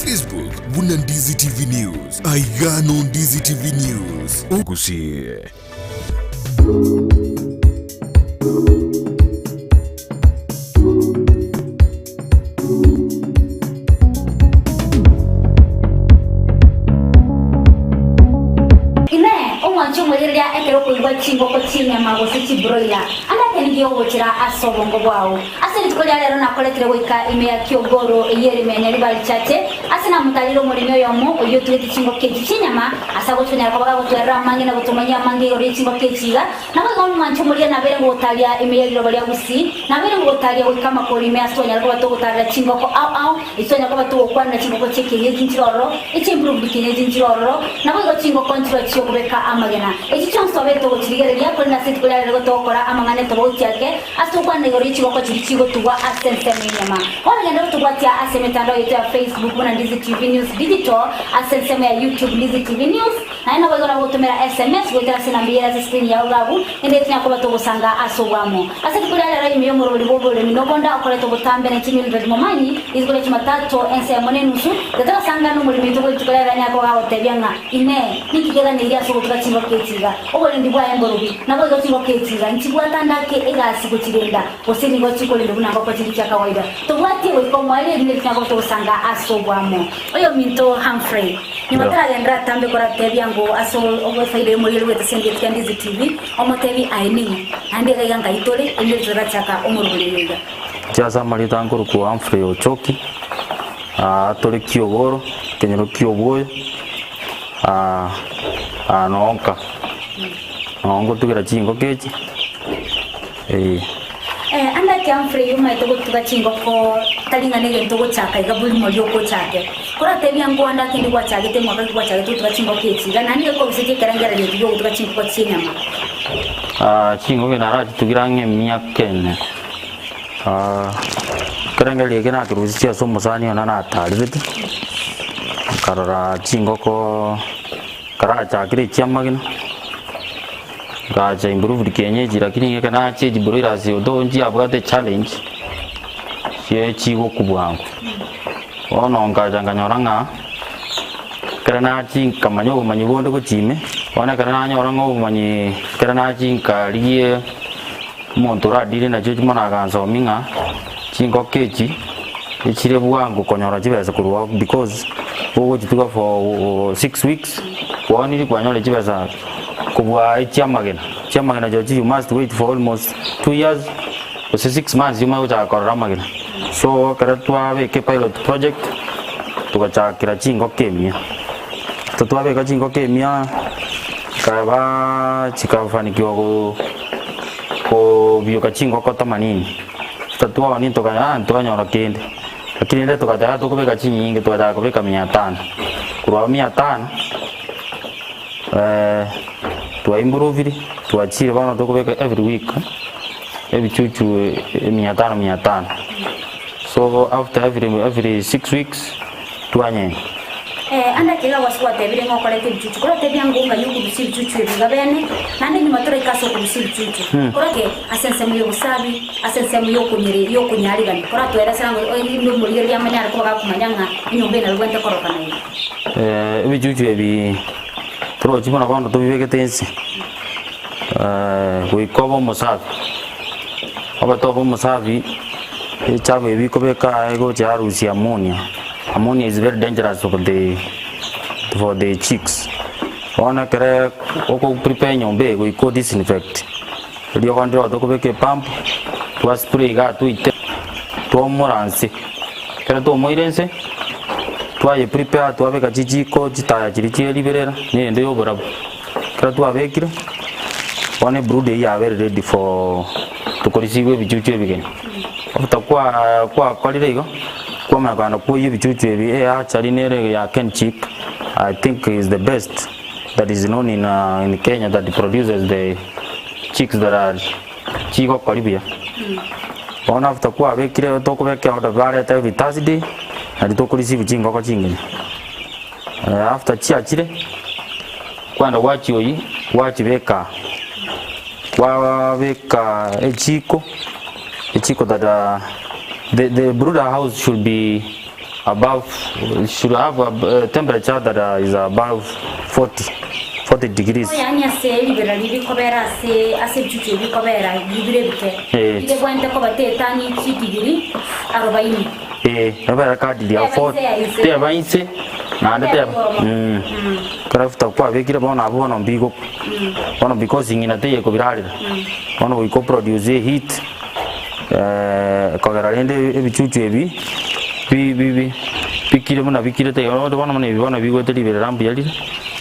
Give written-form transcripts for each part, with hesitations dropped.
Facebook buna Ndizi TV News. Aiga no Ndizi TV News. Gusii. Inee! Omwanche omoigereria ekero okoigwa chingoko chi'enyama gose chibroiler, ande akenigie ogochera ase obongo bwao? Ase rituko ria rero nakoretire goika ime ya kiogoro eyio ere ime ya Nyaribari Chache, ase namotarire omoremi oyomo oyio otugete chingoko echi chi'enyama, ase agochia konyara koba gagotwerera amange na gotomanyia amange igoro ye chingoko echi iga. Naboigo omwanche omoria nabeire ngogotaria ime ye riroba ria Gusii, nabeire ngogotaria goika amakori ime ase twanyara koba togotarera chingoko ao ao, echio twanyara koba togokwanera chingoko chi'ekienyeji nchire ororo, echi'emproved kienyeji nchire ororo, naboigo chingoko nchireo chi'okobeka amagena. Echi chionsi twabeire togochirigereria, korende ase rituko ria rero igo togokora amang'ana etobauti ake, Ase okwana igoro ye chigoko chiria chigotugwa ase ensemo y'enyama. Bono genda gotobwatia ase emetandao yaito ya Facebook buna Ndizi TV News Digital, ase ensemo ya YouTube Ndizi TV News, naende naboigo nabo gotomera SMS goetera ase enamba eyere ase screen yao iga abwo, ende tonya koba togosanga ase obwamo. Ase rituko ria rero ime y'omorobori bw'oboremi na obonda okoreta obotambe na Mildred Momanyi, rituko ria Jumatatu ensa emo na enusu, tiga nomoremi oito bwe rituko ria rero anyare koba gagotebia ng'a, Inee! Ninki keganeirie ase ogotuga chingoko echi iga? Oborendi bwaye mborobi, naboigo chingoko echi iga nchibwate ande ake egasi gochirenda, gose nigo chikorendwa buna ngoko chinde chia kawaida. Tobwatie goika omoerio erinde rinyare koba togosanga ase oboamo. Oyominto Humphrey, nyuma taragenderera atambe koratebia ngo ase efaida y'omoriri bwete engeti ya Ndizi TV, omotebi aye ning'o, naende iga iga nkai tore, erinde totarachaka omorobori oyo iga. Inche ase amarieta nkorokwa Humphrey Ochoki, aa tore Kiogoro, ekenyoro ki'obwoyo. Aa nonka, noo ngotugera chingoko echi, eh. Ande ake Humphrey omaete gotuga chingoko tari ng'a negento ogochaka iga borimo rioka ochake. Koratebia ng'o ande ake ndi gwachagete mwaka ki gwachagete gotuga chingoko echi iga naende nigo ekorusetie ekerengererio eki giogotuga chingoko chi'enyama. Chingoko echi narachitugire ang'e emiaka ene. Ekerengererio eke nakerusetie ase omosani one natarerete, nkarora chingoko karachakire echiamagena, ngacha improved kienyeji lakini ekero nacha echi broilers although nchiabwate echallenge, chie chigokwa bwango. Bono nkacha nkanyora ng'a ekero nachia nkamanya obomanyi bonde gochia ime, bono ekero nanyora ng'a obomanyi ekero nachia nkarigie. Omonto oradire nachio mono agansomia ng'a chingoko echi echire bwango konyora chibesa korwa oo because ogochituga for 6 weeks kwaoniri kwanyora chibesa kobua echiamagena. Chiamagena chirochio you must wait for almost 2 years gose 6 months omanye gochaka korora amagena. So ekero twabeka epilot project togachakera chingoko emia, ekero twabeka chingoko emia chikaba chikafanikiwa go. Kobioka chingoko tamanini, totwoni tokanya ah ntwanyora kende, lakini rende togateba tokobeka chinyinge twachaka kobeka mia tano, korwa abwo mia tano twa improviri twachire bono tokobeka every week ebichuchu mia tano mia tano, so after every every six weeks twanyenya. Ande ekero gwase gwatebire ng'a okorete ebichuchu, koratebia ng'o ng'ai okorusia ebichuchu ebi iga bene, naende nyuma toraike ase okorusia ebichuchu, korake ase ensemo y'obosabi, ase ensemo y'okonyere y'okonyarigania, koratoeresera ng'a erinde omorigereria amanyare koba gakomanya ng'a enyomba eye nabo ebwenerete korokana iga. Ebichuchu ebi torochi buna bono tobibegete inse, goika obe omosafi, obe toba omosafi, echafu ebi bikobeka aa egocha yarusia ammonia. Ammonia is very dangerous for the for the chicks. Bono ekere oko prepare enyomba eye goika o disinfect, eriogo ndire tokobeka epump, twa spray igaa twaite twaumora nse, ekero twaumorire nse, twaye prepare twabeka chichiko chitaya chiria chie riberera na eyende ya oborabu. Ekero twabekire, bono ebrooder eywo yabere ready for tokorisiwa ebichuchu ebigeni. After kwa kwakorire igo, kwamanya kogenda kwoyia ebichuchu ebi, ehatchery nere ya Kenchic, I think is the best that is known in in Kenya that produces the chicks that are chigokori buya. Bono after kwabekire tokobeka order bareta every Thursday, nario tokoreceive chingoko chingima. After chiachire, kwagenda gwachioyia, gwachibeka kwabeka echiko, echiko that the the brooder house should be. Above should have a temperature that is above 40, 40 degrees. Yaani ase ribera riria rikobera ase ase ebichuchu ebi bikobera bire ebike, Eh. rigebwenerete koba tetani chidigiri arobaini. Eh, ebere kadiri ya Teba 40 inse ya inse. teba inse naende Teba teba igoro mono. mm. Ekero after kwabekire bono abwo bono mbigokwa bono because ng'ina teiyo ekobirarera bono goika oproduce eheat Kogera rende ebichuchu ebi bikire buna bikirete igo, bono buna ebi bono bigoeta riberera mbuya rire,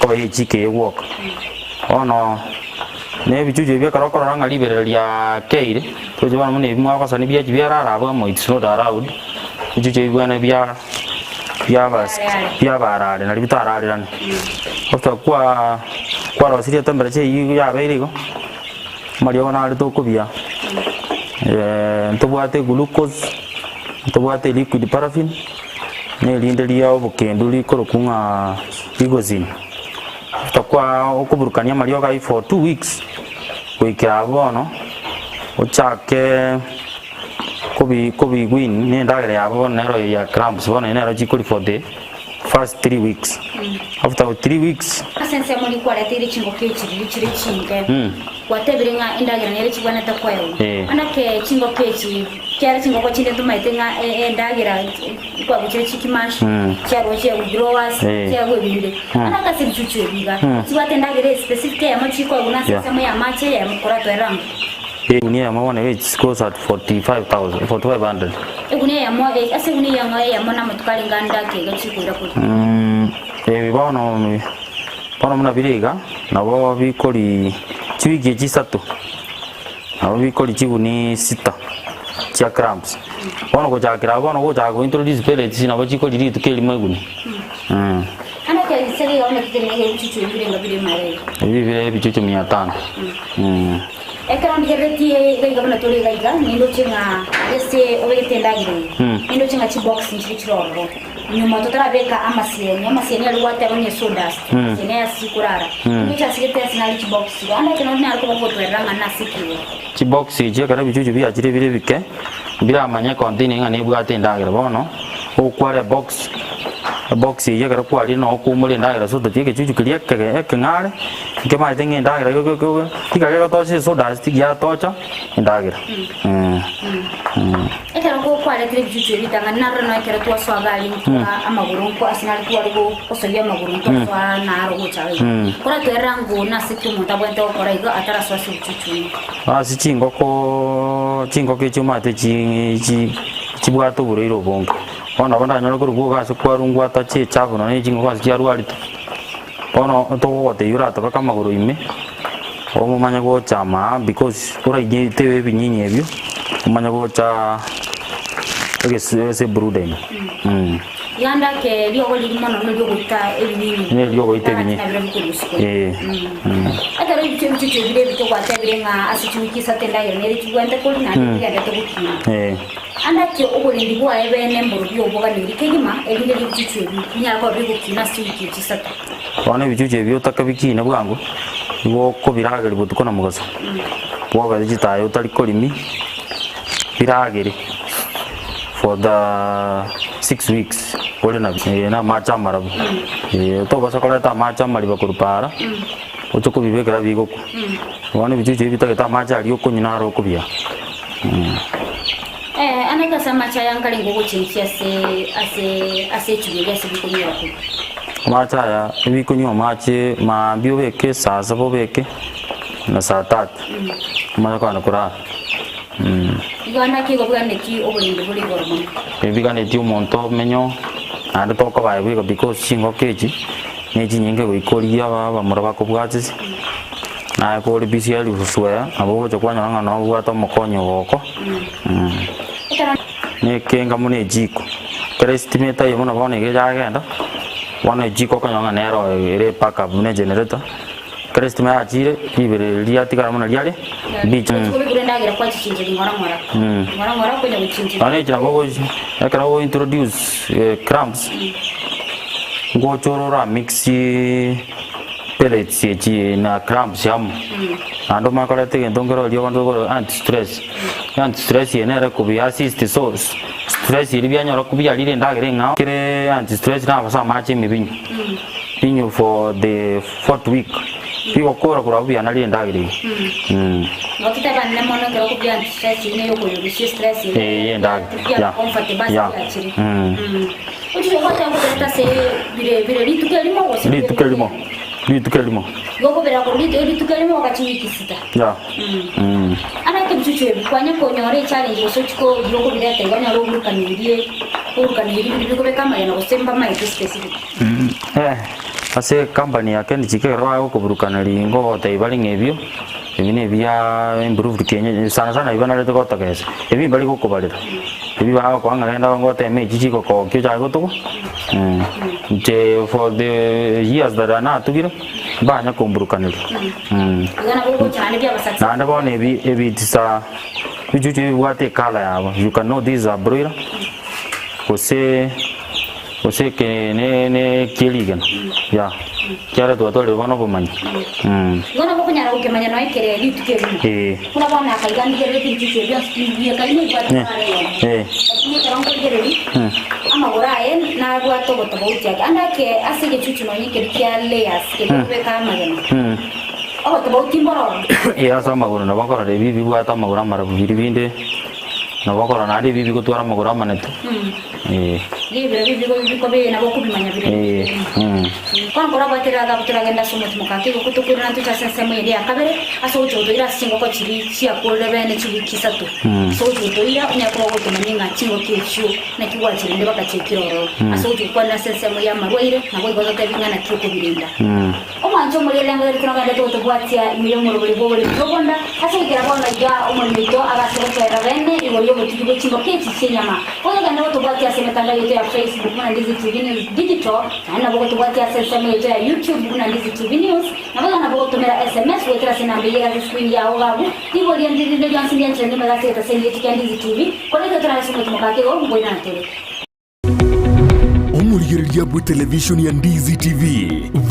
koba ye echiko eye gwoka. Bono na ebichuchu ebi ekero okorora ng'a riberera riakeire, toche bono buna ebi mwagosani biachia biarara abwo amo it's not allowed, ebichuchu ebi buna bia biaba biabarare nario bitararerane. After kwa kwarosirie temperature eywo yabeire igo. Amariogo nare tokobia, ntobwate glucose, ntobwate liquid paraffin, na erinde ria obokendu rikorokwa ng'a Vigozin. After kwa okoburukania amariogo aywo for 2 weeks, goikera abwo bono, ochake kobi kobi wean na endagera yabo bono nero ya cramps bono eye nero chikoria for the first 3 weeks. After 3 weeks. Ase ensemo riria kwareteire chingoko echi riria chire chinke, gwatebire ng'a endagera nere chibwenerete koegwa. Anake chingoko echi, kiagera chingoko chinde ntomaete ng'a endagera nkoegwa chire chikimash, chiarwa chiaegwa growers, chiaegwa ebinde. Anake ase ebichuchu ebi iga, chibwate endagera especific eyemo chikoegwa nase ensemo y'amache eyemo koratoerera amo. Egunia eyemo bono iga it goes at 45,000, 4500. Egunia eyemo, ase egunia eyemo eyemo namatuko arenge ande ake iga chikoira korwa. Ebi bono bono buna bire iga, nabo bikori chiwiki echi isato, nabo bikori chiguni sita chia cramps. Bono gochakera abwo bono gochaka go introduce pellets nabo chikori rituko erimo eguni. Ande ekero gise iga bono kere ebichuchu ebi birenga bire mara iga. Ebi bire ebichuchu mia tano. Ekero ndigereretie iga iga buna tore iga iga, nindoche ng'a ase obegete endagera eye, nindoche ng'a chibox nchire chire ororo. Nyuma totarabeka amasieni, amasieni aria gwateba onye sawdust, amasieni aya ase chikorara, nindoche ase gete ase nare chibox igo. Ande ekero nare koba gotwerera ng'a nase ki igo. Chibox echi ekero ebichuchu biachire bire ebike, mbiramanye econtainer ng'a nebwate endagera. Bono, ogokwara ebox, ebox eyio ekero kwarire noo okoumora endagera so that egechuchu keria ekege ekeng'are, Nkemaete ng'a endagera tiga gegotocha esoda tigiatocha endagera. Ekero kwaretire ebichuchu ebi ritang'ani naroro nonya ekero twasoa iga aria ntwa amagoro nko ase nare tware gosoyia amagoro ntwasoa naro gocha iga. Koratwerera ng'o nase ki omonto abwenerete gokora iga atarasoa ase obochuchu ime. Ase chingoko chingoko echi omanyete chibwate oborwaire obonge. Bono nabo ndanyore korwa bwogo ase kwarungwa atache echafu nonya chingoko ase chiarwarete. Bono togogotebia oratobeke amagoro ime, omanye gocha amaa because oraigete ebinyinyi ebio, omanye gocha egesi ase ebrooder ime mh. Genda ake riogo riria mono neriogoita ebinyinyi. Neriogoita ebinyinyi. Nabirobio bikorwa isiko. Eh. Ekero ebichwa ebichuchu bire ebike gwatebire ng'a ase chiwiki isato endagera nere chigwente koria naende tigendete gokina. Eh. Ande ake oborendi bwaye bene mborobio oboganeiri kegima, erinde ribichuchu ebi binyare koba bigokina ase chiwiki echi isato. Bono ebichuchu ebi otake bikine bwango, nigo okobirageria botuko na mogaso, bwobete chitaya otari korimi, biragere for the 6 weeks ore nabio, eh, na amache amarabu. Eh, tobasa koreta amache amariba korwa paara, oche kobibekera bigokwa. Bono ebichuchu ebi bitagete amache aria okonywa naro okobia. Ee, ande ase amache aya nkarenge ogochenchia ase ase ase echubi eria ase bikonywera korwa. Amache aya ebikonywa amache maambia obeke saa saba obeke na saa tatu omanye kogenda korara. Igo naki igo bweaneti oborendi bore igoro mono. Ebiganetie omonto omenyo naende tokobae bweka because chingoko echi nechinyinge goika origie abamura bakobwatisi. Naye kore busy elifu square, nabo ogocha kwanyora ng'a noo obwate omokonyi ogoko. Na ekenga buna ejiko, ekero esitima etaiyo buna bono iga yagenda, bono ejiko okonyora ng'a nero ere ebackup buna egenerator, ekero esitima yachire, riberera riria riatigara buna riare mbichi. Okobekura endagera kwachichincheria ng'ora ng'ora, ng'ora ng'ora okonya gochincheria. Nonya echi nabo ogochi, ekero ogo introduce cramps, ngocha ore ora mix. Pellets echi na cramps amo, naende omanye koreta egento nkere oria abanto bakoroka anti stress. Anti stress eye nere ekobi assist so. Stress eria bianyora kobiarire endagera eng'ao kere anti stress nabase amache emebinyo binywe for the fourth week bigokora korwa abwo bianarire endagera eyio. Igo totebanire mono ekero okobia anti stress eyio neye okoyorusia estress eria Eh, ye endagera. bia Yeah. comfortable ase Yeah. biachire. Ochiche gwateba nkoberete ase bire bire rituko erimo gose bire Rituko erimo. Rituko erimo. Igo okobera korwa rituko erimo goka chiwiki sita. Yeah. Aba ekebichuchu ebi kwanya konyora echallenge gose ochie koria okobireta igo onyore oburukanirie oburukanirie biri bikobeka amagena gose mbamaete specific. Eh, ase ecompany ya Kenchic ekero bagokoburukaneria nigo ogotebia bare ng'a ebio, ebi na ebia improved kienyeji sana sana ebi banarete gotogesa, ebi mbari gokobarera, ebi bagokoa ng'a genda goteme echi chigokokia ochake gotuga, inche for the years that natugire, mbanya komburukaneria. Igo nabo ogocha naende biaba successful. Naende bono ebi ebitisa bichuchu bibwate ecolour yabo, you can know this is a broiler, gose gose eke ne ne ekie rigena yeah, ekiagera twatwarire bono obomanyi. Igo nabo okonyara gokemanya nonya ekere rituko erimo. Eh. Buna bono akaiga ndigerereti ebichuchu ebi bionsi timbiekaini ebwate Eh. kare eyemo. Eh. Lakini ekero nkorigereria, amagoro aye nabwate obotofauti ake. Ande ake ase egechuchu nonya ekeri kia layers keria okobeka amagena. Obotofauti mboro ororo. Ee, ase amagoro nabo nkorora ebi bibwate amagoro amarabu biria binde nabo nkorora naende ebi bigotwara amagoro amanete. Ee. Iga ebiro bibi bikobe nabo okobimanya bire. Ee. Bono nkorabwate riaga abwo toragende ase omotimoka ake igo tokoirana toche ase ensemo eria ya kabere, ase ogochia gotoira ase chingoko chiria chiakorire bene chiwiki isato. Ase ogochia gotoira onyare koba ogotomanya ng'a chingoko echio naki gwachirende bakachiekire ororo. Ase ogochia gokwanera ase ensemo y'amarwaire, naboigo totebi ng'a naki okobirinda. Omwancho omoria erengo ere tinogenderete gotobwatia ime y'omorobori bw'oboremi bw'obonda, ase goikera bono iga omoremi oito agase gotoerera bene igoro y'obotugi bwe chingoko echi chi'enyama. Gotogende gotobwatia ase emetandao yaito ya Facebook buna Ndizi TV News Digital, naende nabo gotobwatia ase ensemo yaito ya YouTube buna Ndizi TV News, naboigo nabo gotomera SMS goetera ase enamba eyio ere ase escreen yao iga abwo, riboria rinde rionsi ndianchire ndime ase egetaseni giaito kia Ndizi TV, korende torare ase omotimoka ake igo nkoirana tore. Omorigereria bw'etelevishoni ya Ndizi TV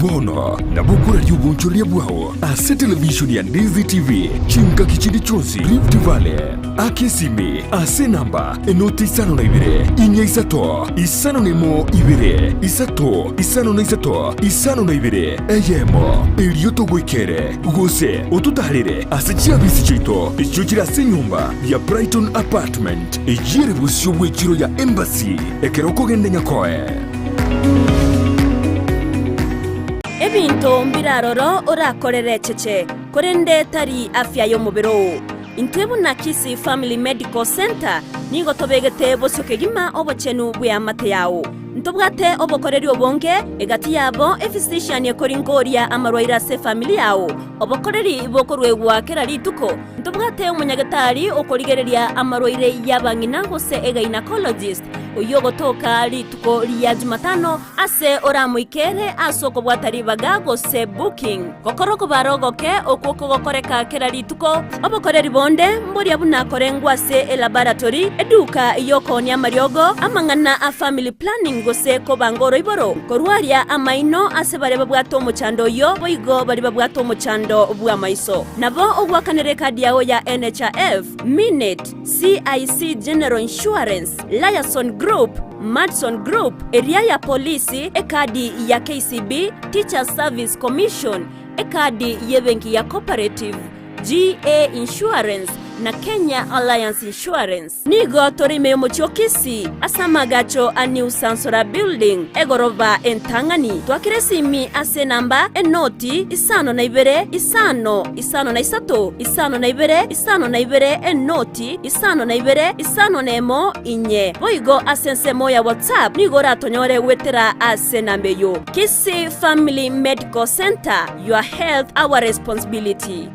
bono nabo okoraria obonchoreria bwao ase televishoni ya Ndizi TV chingaki chinde chionsi Rift Valley. Aka esimi ase enamba enoti isano na ibere, inya isato, isano na emo ibere, isato, isano na isato, isano na ibere, eyemo, erio togoikere gose ototarere ase chiabisi chiaito echio chire ase enyomba ya Brighton Apartment. Eyio ere bosio bw'echiro ya Embassy ekero okogenda Nyakoe. Ebinto mbire aroro orakorere echeche, korende tari afya y'omobere oo. Intwe buna Kisii Family Medical Centre nigo tobegete bosio kegima obochenu bw'eamate yao. Ntobwate obokoreri obonge, egati yabo ephysician ekoringoria amarwaire ase efamiri yao, obokoreri bokoruegwa kera rituko. Ntobwate omonyagetari okorigereria amarwaire y'abang'ina gose egynecologist, oyio ogotoka rituko ria Jumatano ase oramoikere ase okobwata ribaga gose booking. Gokora okobara ogoke okwo kogokoreka kera rituko. Obokoreri bonde mboria buna korengwa ase elaboratory, eduka y'okoonia amariogo, amang'ana a family planning gose kobanga oroiboro, korwaria amaino ase baria babwate omochando oyio boigo baria babwate omochando bw'amaiso. Nabo ogoakanera ekadi yao ya NHIF, Minute, CIC General Insurance, Liason Group, Madison Group, eria ya Polisi, ekadi ya KCB, Teachers Service Commission, ekadi y'ebenki ya Cooperative, GA Insurance, na Kenya Alliance Insurance. Nigo tore ime y'omochie o Kisii, ase amaagacho a New Sansora Building, egoroba entang'ani. Twakera esimi ase enamba enoti isano na ibere, isano, isano na isato, isano na ibere, isano na ibere, enoti isano na ibere, isano na emo, inye. Boigo ase ensemo ya WhatsApp nigo oratonyore goetera ase enamba eyio. Kisii Family Medical Centre, your health our responsibility.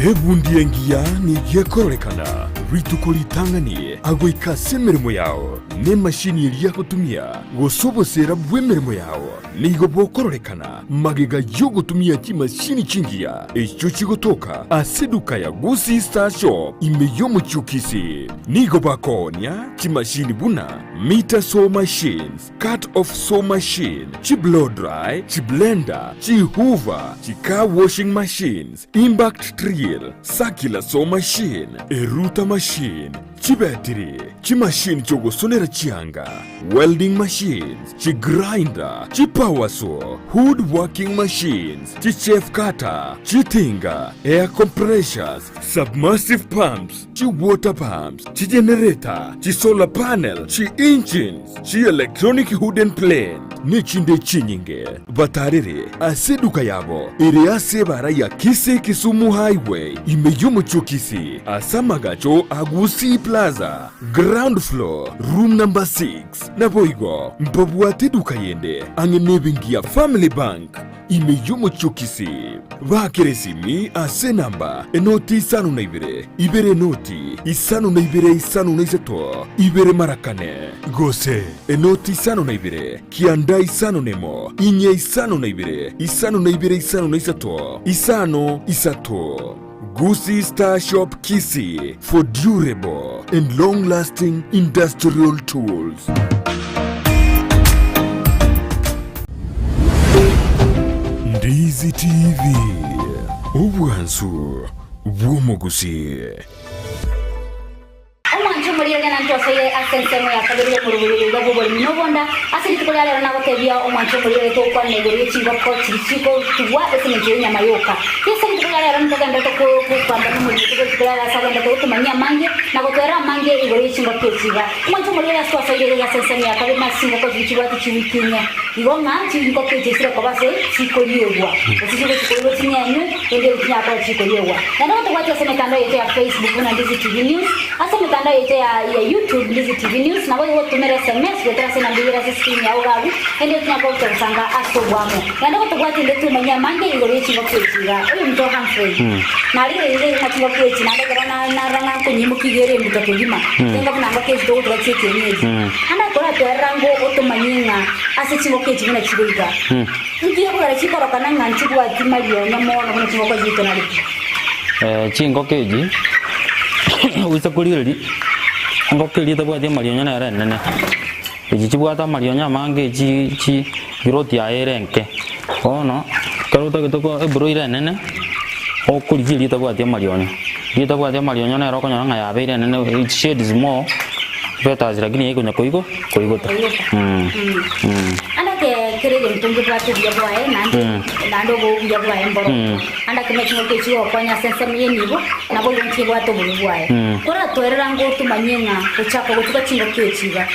Ebundi engiya nigo ekororekana. Rituko ritang'ani agoika ase emeremo yao, nemashini eria agotumia, gose oboseera bw'emeremo yao nigo bokororekana magega y'ogotumia chimashini chingiya echio chigotoka ase eduka ya Gusii Star Shop ime y'omochie o Kisii. Nigo bakoonia chimashini buna meter saw machines, cut off saw machine, chi-blow dry, chi-blender, chi-hoover, chi-car washing machines, impact drill, circular saw machine, erouter machine, chibetiri, chimashini chi'ogosonera chianga, welding machines, chigrinder, chipower saw, wood working machines, chichaff cutter, chitinga, air compressors, submersive pumps, chi-water pumps, chigenerator, chisolar panel, chi-engines, chi-electronic wooden plane, nechinde chinyinge. Batarere ase eduka yabo ere ase ebara ya Kisii Kisumu Highway ime y'omochie o Kisii ase amagacho a Gusii Plaza, ground floor, room number 6. Naboigo mbabwate eduka yende ang'e nebenki ya Family Bank ime y'omochie o Kisii. Baakere esimi ase enamba enoti isano na ibere, ibere enoti isano na ibere isano na isato, ibere mara kane, gose enoti isano na ibere, kianda isano nemo, inye isano na ibere, isano na ibere isano na isato, isano isato. Gusii Star Shop Kisii for durable and long lasting industrial tools. Ndizi TV, obwansu bw'omogusii. Omwancho omorigereria na ntwasoire ase ensemo ya kabere y'omorobori oyo iga bw'oboremi na obonda. Ase rituko ria rero nagotebia omwancho omorigereria togokwana igoro ye chingoko chiria chigotugwa ase engencho y'enyama yoka. Ase rituko ria rero ntogenderete kobamba nomorimo bwe rituko ria rero ase agenderete gotomanyia amange na gotwerera amange igoro ye chingoko echi iga. Omwancho omorigereria ase twasoire iga ase ensemo ya kabere nase chingoko chiria chibwate chiwiki inye. Igo ng'a chingoko echi chire koba ase chikoriegwa, gose chigochi koirwa chinyenywe, rende ebi chinyara koba chikoriegwa. Naende gotobwati ase emetandao yaito ya Facebook buna Ndizi TV News, ase emetandao yaito ya ya YouTube Ndizi TV News, nabo igo gotomera SMS goetera ase enamba eyio ere ase escreen yao iga abwo, rende tonya koba togosanga ase oboamo. Naende gotobwati inde twemanyie amange igoro ye chingoko echi iga. Oyominto Humphrey, narigereire ng'a chingoko echi naende ekero na narora ng'a nkonyimokia iga ere embuto kegima, tenga buna ngoko echi togotuga chia ekienyeji. Naende akoratwerera ng'o otomanyie ng'a ase chingoko echi buna chire iga, inki gekogera chikorokana ng'a nchibwati marionya mono buna chingoko chiaito nareti? Chingoko echi goisa korigereria, engoko eria etabwati amarionya nere enene, echi chibwate amarionya amange echi chi growth yaye ere enke. Bono, ekero otagete ko ebroiler enene, okorigia eria etabwati amarionya. Eria etabwati amarionya nere okonyora ng'a yabeire enene it sheds more feathers lakini ekonya koigo koigota. Ande ke kera egento ngebwate obuya bwaye, naende naende obo obuya bwaye mboro. Ande ekemo ching'oki echi chigokonya ase ensemo y'enibo, naboigo nchibwate obobe bwaye. Koratwerera ng'o otomanyie ng'a gochaka gotuga ching'oki echi iga,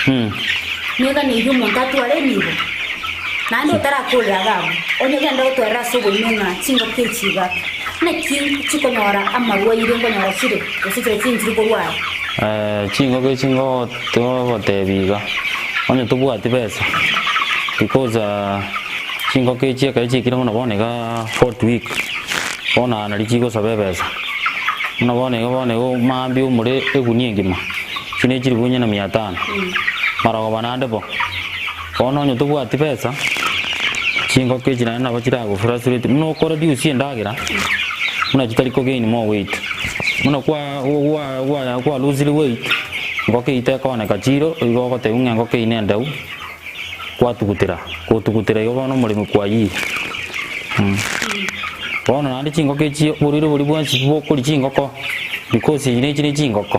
neganeirie omonto atware enibo, naende otarakorera iga abwo, onye genda gotwerera ase oboime ng'a ching'oki echi iga, naki chikonyora amarwaire nkonyora chire, gose chire chinchiri korwara. Ching'oki echi ngo togotebia iga, onye tobwati besa, because chingoko echi ekero chiaikire buna bono iga fourth week, bono aa nario chigosaba ebesa. Buna bono iga bono iga mambia omore egunia engima, echi ne chilifu onye na mia tano, marogoba naende bo. Bono onye tobwati besa, chingoko echi naende nabo chiragofrustrate, buna okoreduce endagera, buna chitari kogain more weight, buna kwa kwa kwa kwa losire weight, engoko eyio tekooneka chiro, igo ogotebiwa ng'a engoko eyio nendeu. Gwatugutera, gotugutera igo bono omoremi kwayire. Bono naende chingoko echi oborwaire boria bwensi bokoria chingoko, because echi nechi ne chingoko,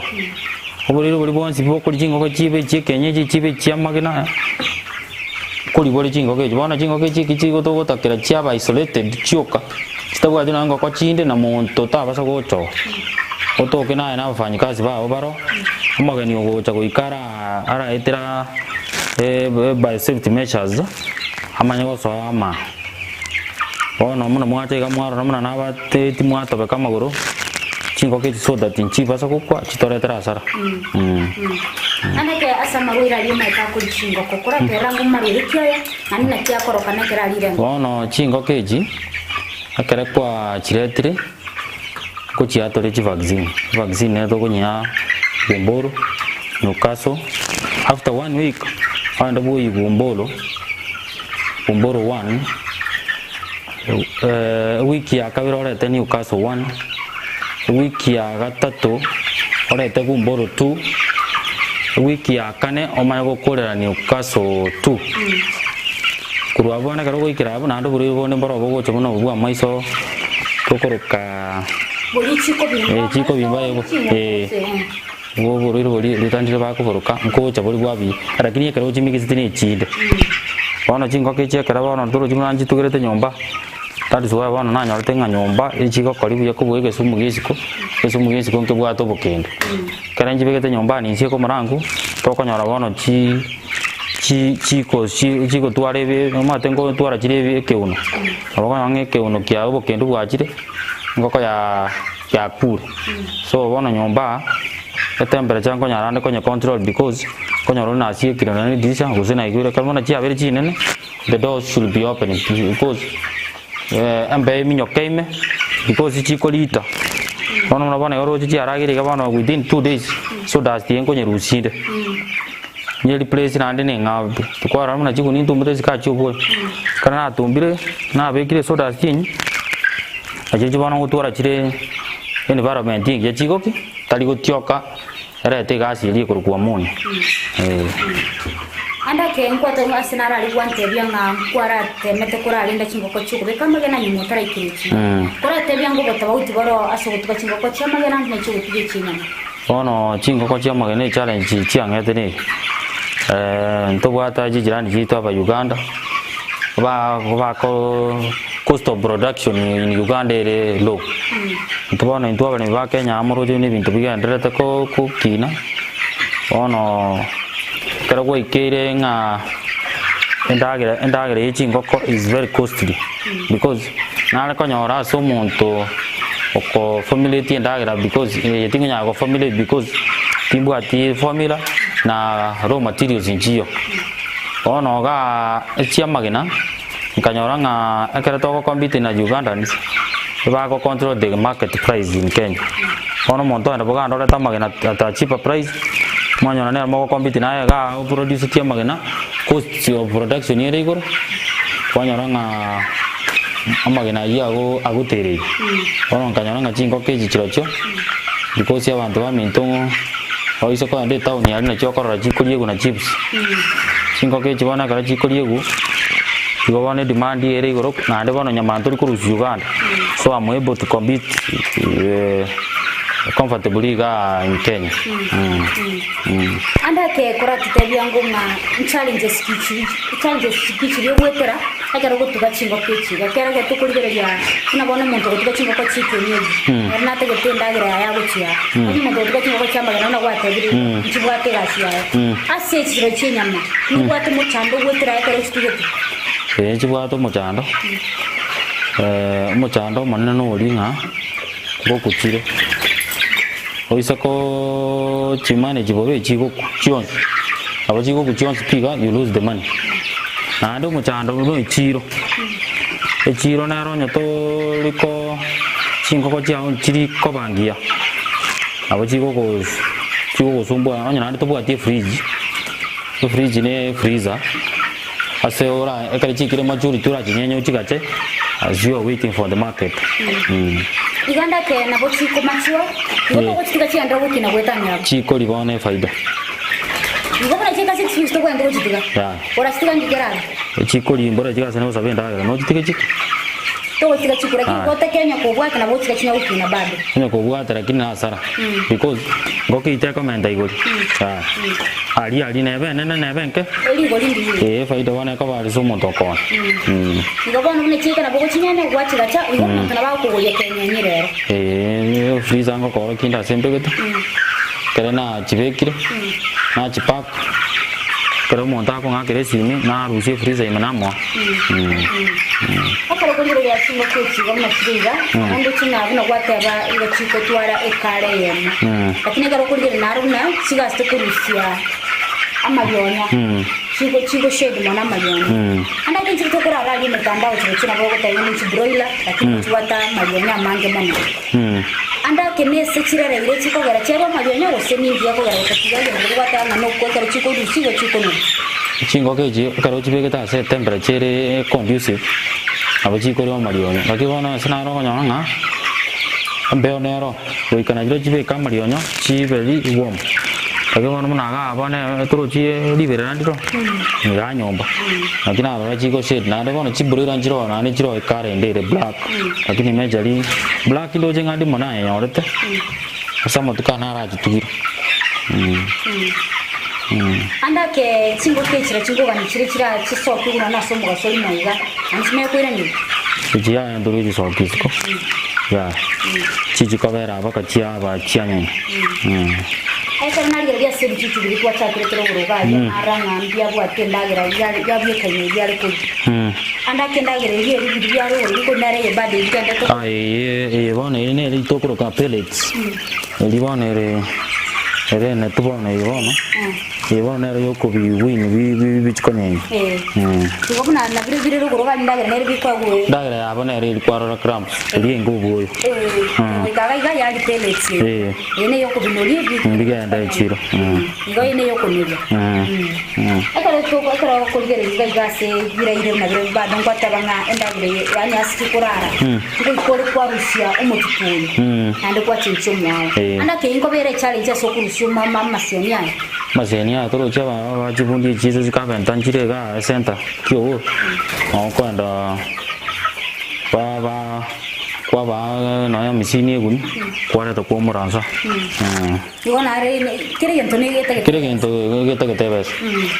oborwaire boria bwensi bokoria chingoko chibe echia ekienyeji chibe echia amagena, nkoribore chingoko echi. Bono chingoko echi eki chigotogotakera chiaba isolated chioka, chitabwati nonya ngoko chinde na monto tabasa gocha oo. Otoke naye na abafanyikazi bao baro, omogeni ogocha goika ara. Araetera biosafety measures amanye gosoa ama. Bono buna mwacha iga mwarora buna nabate timwatobeka amagoro, chingoko echi so that nchibasa gokwa chitoretere hasara. Naende ekero ase amarwaire aria omanyete akoria chingoko, koraterera ng'o marwaire ki aya, naende naki akorokana ekero arire engoko? Bono chingoko echi, ekero kwachiretire, Nkochiatore chivaccine, evaccine nere tokonyia Gumboro, Newcastle, after one week ogende bwoyie Gumboro, Gumboro one, ewiki ya kabere orete Newcastle one, ewiki ya gatato orete Gumboro two, ewiki ya kane omanye gokorera Newcastle two. Korwa abwo bono ekero ogoikera abwo naende oborwaire bonde mboro bogocha buna obwo bwa amaiso bokoroka Boria chikobimba eh, chikobimba amaiso, ebo chinyama eh, gose, eh. obwo oborwaire boria ritandire bakoboroka nkocha bori bwabi lakini ekero ochimigesete na echinde. Bono chingoko echi ekero bono torochi buna nchitugerete nyomba, that is why bono nanyorete ng'a nyomba echigokori buya kobua egesumu gia isiko, egesumu gia isiko nkebwate obokendo. Ekero nchibegete nyomba inche komorangu, tokonyora bono chi chi chiko chi chigotwara ebi omanyete ngotwara chire ebi ekeuno, nabo okonyora ng'a ekeuno kiago obokendu bwachire, engoko ya yakure. So bono nyomba, etemperature nkonyara ande konye control because, nkonyora onde nasiekire nonye na edirisha gose naigure ekero bono chiabeire chinene, the doors should be open because embeo eminyoke ime because chikorita bono buna bono igo oroche chiaragire iga bono within 2 days so dust eye nkonyerusia inde nye replace naende na eng'ao pi tikwarora buna chigunia ntumbete chikachi oboyo ekero natumbire nabekire sawdust enywe nachirochio bono ngotwara chire environment engiya chigoki tari gotioka Erete egasi eria ekorokwa ammonia. Eh. Ande ake nkwete ng'a ase naro aria gwantebia ng'a nkwaratemete korarenda chingoko chi'okobeka amagena nyuma otaraikera echio. Koratebia ng'a obotobauti boro ase ogotuga chingoko chi'amagena na echi'ogotuga echi'enyama. Bono chingoko chi'amagena echallenge chiang'ete neri, ntobwate chijirani chiaito aba Uganda, ba bako cost of production in Uganda ere low. Intwe bono intwe abaremi ba Kenya amo roche na ebinto bigendererete ko kokina, bono ekero gwaikeire ng'a endagera endagera ya chingoko is very costly because nare konyora ase omonto oko formulate endagera because eye tingonyara go formulate because timbwati formula na raw materials nchiyo. Bono igaa echiamagena. Nkanyora ng'a ekero togo compete na Ugandans, ebago control the market price in Kenya. Bono omonto ogenda boganda orete amagena at a cheaper price, mwanyora nere mogo compete naye igaa o producetie amagena, cost of production ere igoro, kwanyora ng'a amagena aywo ago agotereirie. Bono nkanyora ng'a chingoko echi chirochio, because abanto baminto ng'o oise kogenda etown aria nachio okorora chikoriegwa na chips. Chingoko echi bono ekero chikoriegwa, igo bono edemand ere igoro naende bono nyama ntori korusia Uganda, so am able to compete comfortably igaa in Kenya. Ande ake koratotebia ng'o ng'a challenges ki chiri challenges ki chiria ogwetera ekero ogotuga chingoko echi iga. Ekero ekero tokorigereria buna bono omonto ogotuga chingoko chia ekienyeji, ere natagete endagera yaye agochia aa. Onye omonto ogotuga chingoko chia amagena buna gwatebire iga, nchibwate egasi yaye. Ase echiro chi'enyama, nobwate omochando ogwetera ekero ochitugete? Ee, nchibwate omochando, omochando omonene noria ng'a ngokuchire, oise koo chimanage bobe chigokwa chionsi, nabo chigokwa chionsi pi iga you lose the money. Naende omochando buna echiro, echiro nero onye tori koo chingoko chiago nchiri koba ngiya, nabo chigogos chigogosumbua onye naende tobwati efridge, efridge ne efreezer, ase ora ekero chiikire maturity orachinyenye ochigache as you are waiting for the market mh. Iga ndake nabo chikomachwa, igo Eh. togochitiga chigenderere gokina goetania abwo. Chikori bono efaida. Igo buna chieka 6 weeks tobwenerete gochitiga. Yeah. Orachitiga ng'ikere abe. Chikori mbora chigasane gosaba endagera nochitige chikwe. Togochitiga chikwe lakini Aye. gotaka onye kobwata nabo ogochitiga chinya gokina bado. Onye kobwata lakini na hasara because ngoko eyio tekomenta igori yaya aria aria nebe enene nebe enke Erigori ndiri. eh efaida bono ekoba ase omonto okoona mm. Igo bono buna chieka nabo ogochinyenya gwachigacha igo omonto nabo agokogoria kenyenyi rero. Eeh freezer ngokora kinde ase mbegete ekero nachibekire nachipack ekero omonto akong'akera esimi narusia efreezer ime namoa. Ekero okorigereria chingoko echi iga buna chire iga, naende ching'a buna gwateba igo chigotwara ekara eyemo. Lakini ekero okorigereria naro buna chigasete korusia amarionya, chigo chigo shed mono amarionya. Naende ake nchire tokorara aria emetandao chirochio nabo ogoteba ng'a ne chibroiler, lakini chibwate amarionya amange mono. Ande ake nese chirereire chikogera chiarwa amarionya, gose ninki gekogera gotatiga egento keria gwateba ng'a nokwo ekero chikorusia igo chikonora. Chingoko echi ekero ochibegete ase etemperature ere conducive, nabo chikoria amarionya. Lakini bono ase naro okonyora ng'a embeo nero, goika nachirochio chibeke amarionya chibe warm. Lakini bono buna igaa bono torochi riberera ndiro, igaa nyomba, naki narora chiko shade naende bono chibroiler nchiroo naende nchiroo ecolour ende ere black. Lakini majorly black ndoche ng'a ndimo nayenyorete, ase amatuko aya narachitugire. Ande ake chingoko echira chingogani chire chira chisoki buna nase omogaso orimo iga, naende chimanye koiranerwa. Echi yaya ntoru echisoki isiko, yaya, chichikobera mpaka chiaba chianyanya. Ekero narigereria ase ebichuchu biria twachakire tore igoro iga ayio, nara ng'a mbiabwate endagera yabiekaine eria are koria. Ande ake endagera eria eri biria biare igoro rikori nere eye bado eyio togende Ah, eye eye bono eri nere tokoroka pellets. Eri bono ere ere enetu bono eye bono. Eye bono nero yokobiwini bi bi bichi konyenya. Eh. Igo buna nabire bire rogoro gari endagera nere bikoegwa eye. Endagera yabo nere eri kwarora crumbs, eria enga obwoyo. Goika iga iga yari pellets eye. Eh. Eye neyokobinoria ebi. Bigenda echiro. Igo eye neyokonoria. Ekero toko ekero okorigereria iga iga ase biraire buna bire bado ngwateba ng'a endagera eye yaani ase chikorara, ngoika ore kwarusia omotuko oyo, naende gwachenchia omwao. Eh. Ande ake nkobera echallenge ase okorusia omo ama amaseni aya. Amaseni aya toroche aba abachibundi echiso chikabenta nchire igaa ecenter kioo, nabo okoenda ba ba kwabaa nonya emesini eguni, kwareta kwa omoranso. Igo nare kera egento nigo getagete Kera egento getagete ebesa.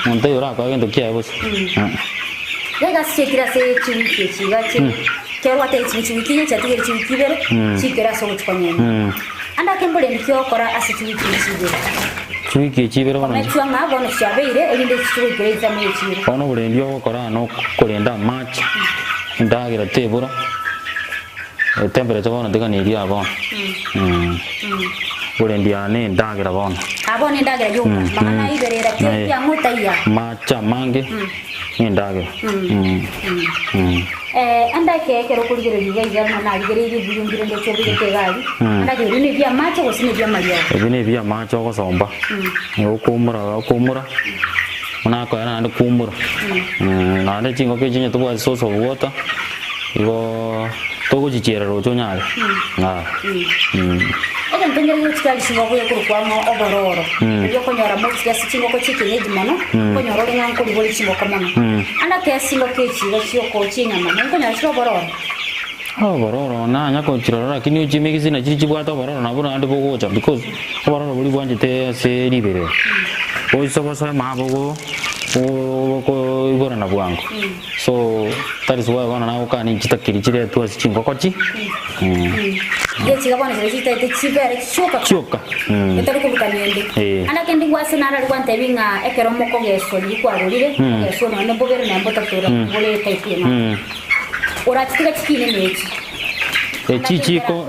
Monto oyo orakoe egento kiaye bosa. Iga ase chiekire ase chiwiki echi iga chi kero gwatebire chibi chiwiki inye chiatigire chiwiki ibere chikere ase ogochia konyenya. Ande ake mborendi ki ogokora ase chiwiki echi ibere? Chiwiki echi ibere bono Komechwa ng'a bono chiabeire erinde chiche goikera ensemo y'echiro. Bono oborendi ogokora nokorenda amache, endagera tebora. Temperature bono tiga neria aa bono. Oborendi aa ne endagera bono. Aa bono endagera yoka, mang'ana aiberera ki ekiang'u taiya. Amache amange ne endagera. Ande eke ekero okorigereria iga iga buna narigereirie ebibuyu mbire ndoche obegete egari, ande ake ebi ne ebi'amache gose ne ebi'amariogo? Ebi ne ebi'amache ogosomba, okoumora okoumora, buna akoera naende koumora. Naende chingoko echi onye tobwati source of water. Igo togochichiera roche onyare. Ah. Egento nkere gochika risingoko gekorokwa ng'a obororo, oria okonyora mochire ase chingoko chi'ekienyeji mono, okonyora ore ng'a nkoribori chingoko mono. Ande ake chingoko echi iga chiokochia enyama, nabo okonyora chire obororo. Obororo nanya kochirora lakini ochimegisi nachiria chibwate obororo nabwo naende bogocha because obororo boria bwanchete ase riberera. Boiso bosoe mabogo bokoiborana bwango. So that is why bono nagokana inchitakiri chiretwe ase chingoko chi Gechiga bono chiria chitaete chibere chioka chioka etari korukania ende. Eh. Ande kende gwase naro aria gwantebi ng'a ekero mokogeswa riria kwarorire, ogeswa nonya mbobere nonya mbotato bore etaifu eng'ao. Orachitiga chikine nechi. Echi chiko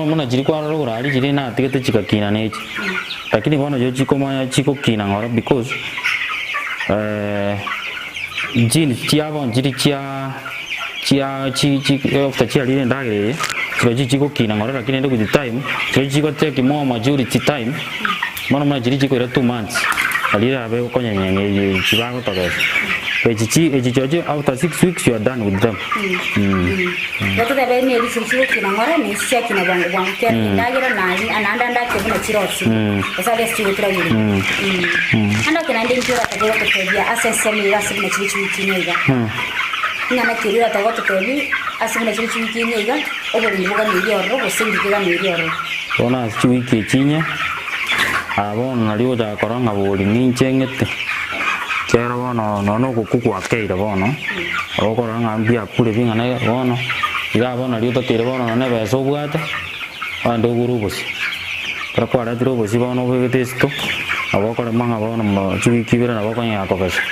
buna chiria kwarora igoro aria chiria natigete chigakina nechi. Lakini bono chiria chikomanya chigokina ng'ora because Genes chiabo nchiri chia chia chi chi after chiarire endagera eye, chirochio chigokina ng'ora lakini rende with time, chirochio chigo take more maturity time, bono buna chiria chikoira 2 months, nario erabe egokonyenya eye chibagotogesa. Echi chi echi chirochio after 6 weeks you are done with them. Igo totebe neri chiri chigokina ng'ora na echi chiakina bwango bwango kiagera endagera nari naende ande ake buna chirosie gose ase chigoturageria. Ande ake naende inki oratake gototebia ase ensemo iga ase buna chiri chiwiki ime iga? Ing'ana ki eria oratake gototebia ase buna chiri chiwiki ime iga oborendi boganeirie ororo gose inki keganeirie ororo? Bono ase chiwiki echi inye, aa bono nario ogochaka korora ng'a bori ninche ng'ete, ekiagera bono nonya na ogokwa gwakeire bono. Okorora ng'a mbiakure bing'ana iga bono, iga bono nario otakeire bono nonya na ebesa obwate, ogende ogure obosie. Ekero kwaretire obosie bono obegete esito, nabo okorema ng'a bono mo chiwiki ibere nabo okonyara kogesa.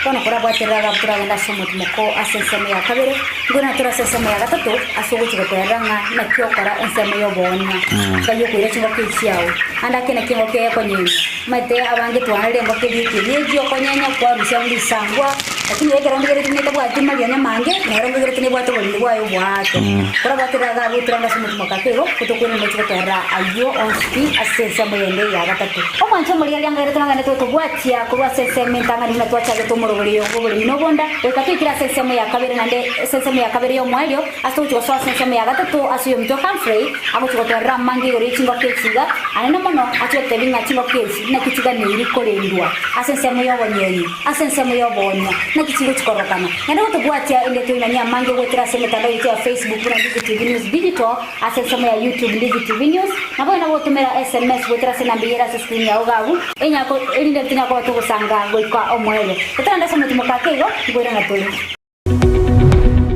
Bono korabwaterere agabu toragende ase omotimoko ase ensemo ya kabere, nkoirana tore ase ensemo ya gatato ase ogochia gotoerera ng'a naki okora ensemo y'oboonia, ngai okoira chingoko echi chiao. Ande ake naki engoko eye ekonyenywa. Omanyete abange twanarire engoko eria ekienyeji okonyenya kwarusia buna risangwa, lakini ekero ndigereti buna etabwati marionya amange, nero ndigereti nebwate oborindi bwaye oboaake. Korabwate riaga abwo oturanga ase omochie mwaka ake igo, gotokoirana gochia gotorora ayio onsi pi ase ensemo yende ya gatato. Omwancho omorigereria ngaire torang'ane totobwatia korwa ase ensemo entang'ani buna twachagete omorobori oyo bw'oboremi na obonda, goika toikire ase ensemo ya kabere naende ase ensemo ya kabere y'omoerio, Ase ogochia gosoa ase ensemo ya gatato ase oyominto Humphrey, agochia gotwarera amange igoro ye chingoko echi iga, anene mono achie gotebia ng'a chingoko echi naki chiganeiri korendwa ase ensemo y'obonyenyi, ase ensemo y'oboonia, naki chigochia kororokana. Naende gotobwatia ende toinanie amange goetera ase emetandao yaito ya Facebook buna Ndizi TV News Digital, ase ensemo ya YouTube Ndizi TV News, nabo onya gotomera SMS goetera ase enamba eyere ase screen yao iga abwo, enyako erinde tonya koba togosanga goika omoerio. Totarande ase omotimoka ake igo, nkoirana tore.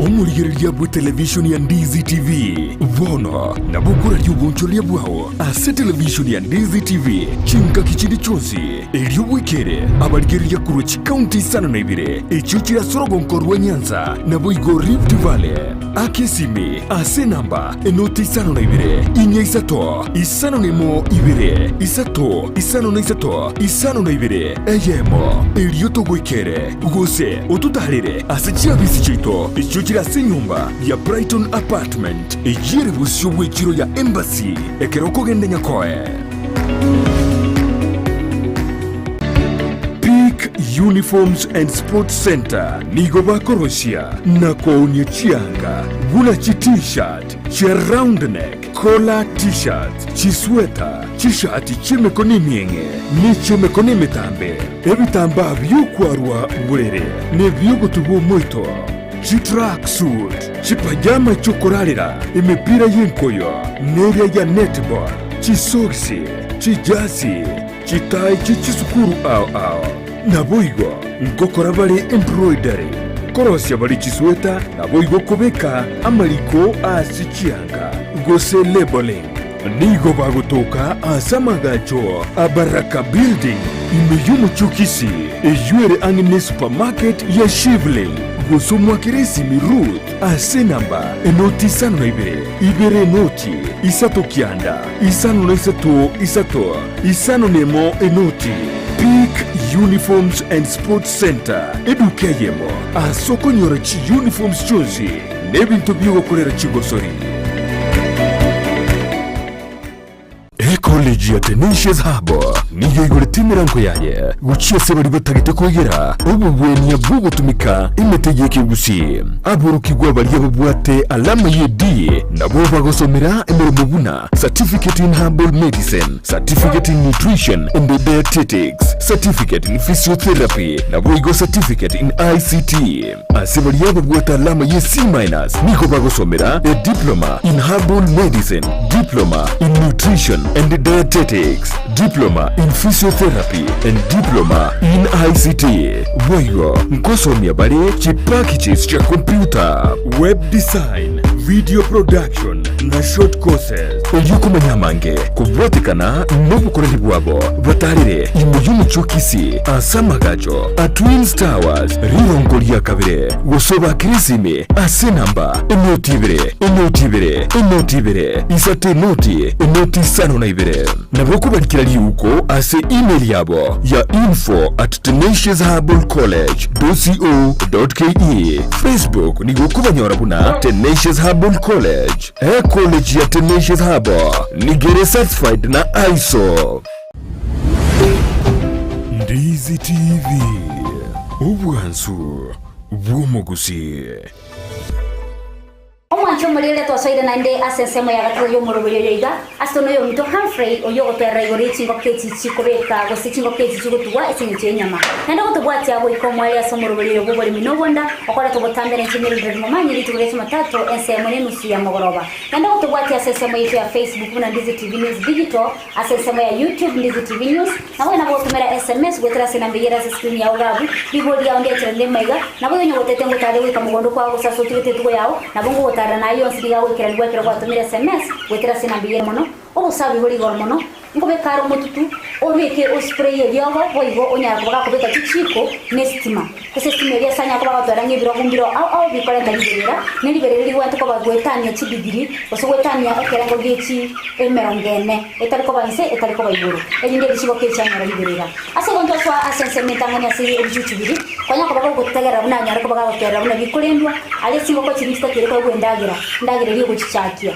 Omorigereria bw'etelevishoni ya Ndizi TV bono nabo okoraria obonchoreria bwao ase televishoni ya Ndizi TV chingaki chinde chionsi, erio bwekere abarigereria korwa chikaunti isano na ibere echio chire ase orogonko rwa Nyanza naboigo Rift Valley. Aka esimi ase enamba enoti isano na ibere, inya isato, isano na emo ibere, isato, isano na isato, isano na ibere, eyemo, erio togoikere. Gose ototaarere ase chiabisi chiaito echio chire ase enyomba ya Brighton Apartment, eyio ere bosio bw'echiro ya Embassy ekero okogenda Nyakoe. Peak Uniforms and Sports Centre nigo bakorosia na koonia chianga buna chi T-shirt, chia round neck, collar T-shirts, chisweta, chishati chi'emekono emieng'e, ne chi'emekono emetambe, ebitambaa bi'okwarwa borere, na ebi'ogotubwa omoito, chitracksuit, chipajama chi'okorarera, emepira y'enkoyo, na eria ya netball, chisogisi, chijasi, chitai chie chisukuru ao ao. Naboigo ngokora bare embroidery, korosia bare chisweta, naboigo kobeka amariko ase chianga, gose labelling. Nigo bagotoka ase amagacho a Baraka Building ime y'omochie o Kisii, eyio ere ang'e ne supermarket ya Shivling, gose omwakere esimi Ruth ase enamba enoti 52 ibere enoti isato kianda 53 isato 51 enoti. Peak Uniforms and Sports Centre, eduka eyemo ase okonyora chiuniforms chionsi Nebinto bi'ogokorera chigosori. Ecollege ya Tenacious Hub nigo eigorete emerango yaye gochia ase baria batagete koegera obogwenia bw'ogotumeka emete y'ekegusii. Aborokigwa baria babwate alama ye D nabwo bagosomera emeremo buna Certificate in Herbal Medicine, Certificate in Nutrition and Dietetics, Certificate in Physiotherapy naboigo Certificate in ICT. Ase baria babwate alama ye C minus nigo bagosomera a Diploma in Herbal Medicine, Diploma in Nutrition and Dietetics, Diploma in Physiotherapy and Diploma in ICT. Boigo nkosomia bare chipackages chia computer, web design, video production na short courses. Erio komanya amange kobwatekana nobokoreri bwabo batarire ime y'omochie o Kisii ase amagacho a Twins Towers rirongo ria kabere gose obakere esimi ase enamba enoti ibere enoti ibere enoti ibere isato enoti enoti isano na ibere. Nabo okobarikera riuko ase email yabo ya info at tenaciousherbalcollege dot co dot ke. Facebook nigo okobanyora buna Tenacious Herbal College. Ecollege ya Tenacious Herbal nigo ere certified na ISO. Ndizi TV, obwansu bw'omogusii. Omwancho omorere twasoire naende ase ensemo ya gatato y'omoroberio oyo iga, ase noyominto Humphrey, oyio ogotoerera igoro ye chingoko echi chikobeka gose chingoko echi chigotugwa ase engencho y'enyama. Naende gotobwatia goika omoerio ase omoroberio oyo bw'oboremi na obonda, okoreta obotambe na inche Mildred Momanyi rituko ria Jumatatu ensemo nenusu ya mogoroba. Naende gotobwatia ase ensemo yaito ya Facebook buna Ndizi TV News Digital, Ase ensemo ya YouTube Ndizi TV News, nabo nabo gotomera SMS goetera ase enamba eyio ere ase screen yao iga abwo, rigori riao ndiacheranire maiga, nabo onye gotete ngotare goika mogondo kwao gose ase otugete etugo yao, nabo ngogotarera naye yonsi nigo agoikeranigwa ekero gwatomire SMS goetera ase enamba eyio ere mono. Obosabi bore igoro mono, Nkobeka are omotutu, obeke osprey eriogo, boigo onyare koba gakobeka chichiiko na esitima. Ase esitima eria ase anyare koba agotwera ng'a ebirogo mbiro ao ao bikorenta riberera, ne riberera rigwenerete koba goetania chidigiri, gose goetania ekerengo gie chi emerongo ene, etari koba inse etari koba igoro, erinde erio chigoka echianyora riberera. Ase igo ntwasoa ase ensemo entang'ani ase ebichuchu biria, kwanyara koba gogotegerera buna anyare koba gagotwerera buna bikorendwa, aria chingoko chiria chitakeire koegwa endagera, endagera eria egochichakia.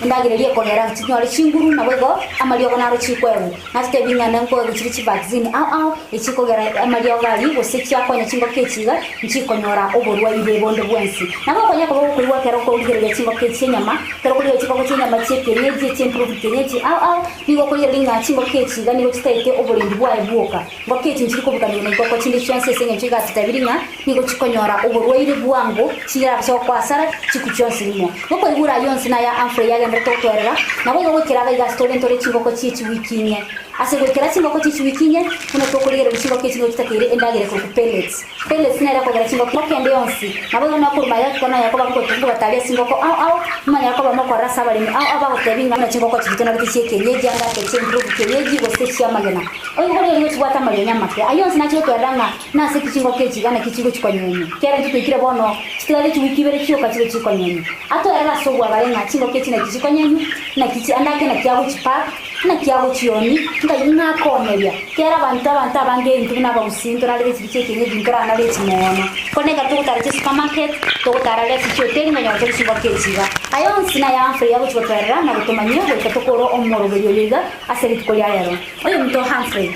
Endagera eria ekogera chinyore chinguru, naboigo amariogo naro chikoegwa. Natotebie ng'a nenkoegwa chire chivaccine ao ao echikogera amariogo aria gose chiakonya chingoko echi iga nchikonyora oborwaire bonde bwensi. Nabo okonya koba gokoigwa ekero okorigereria chingoko echi chi'enyama, ekero okorigereria chingoko chi'enyama chi'ekienyeji, echi'improve kienyeji ao ao, nigo okorigereria ng'a chingoko echi iga nigo chitaete oborendi bwaye bwoka. Ngoko echi nchiri kobukanigwa na ingoko chinde chionsi ase engencho iga atotebirie ng'a nigo chikonyora oborwaire bwango, chirabase gokoa asara chiku chionsi rimo. Gokoigura ayio onsi naya Humphrey agenderete gotwerera, naboigo goikera iga iga ase tore ntore chingoko chie chiwiki inye. Ase goikera chingoko chie chiwiki inye, buna tokorigereria chingoko echi nigo chitakeire endagera ekorokwa pellets. Pellets nere ekogera chingoko engoko ende yonsi. Naboigo nokoruma iga ekero nonya koba nkobataria chingoko ao ao, momanyare koba mokorora ase abaremi ao ao bagotebia ng'a buna chingoko chiria tonaroche chie kienyeji anga ake chie improved kienyeji gose chi'amagena. Oigoro erio chibwate amarionya amake. Ayio onsi nachire gotwerera ng'a nase ki chingoko echi iga naki chigochi konyenywa. Kera intwe twaikire bono, chitigarire chiwiki ibere chioka chibe chikonyenywa. Atwerere ase obwagare ng'a chingoko echi naki chikonyenywa, naki chi ande ake naki agochipack, naki agochioni, nkai ng'a akooneria. Kera abanto abanto abange intwe buna abagusii ntorarere chiri chi'ekienyeji ntoranare echi moono. Korende ekero togotara chisupermarket, togotara aria ase chihoteli ngonyora tore chingoko echi iga. Aya onsi naya Humphrey agochi gotwerera na gotomanyia goika tokore omoroberio oyo iga ase rituko ria rero. Oyominto Humphrey,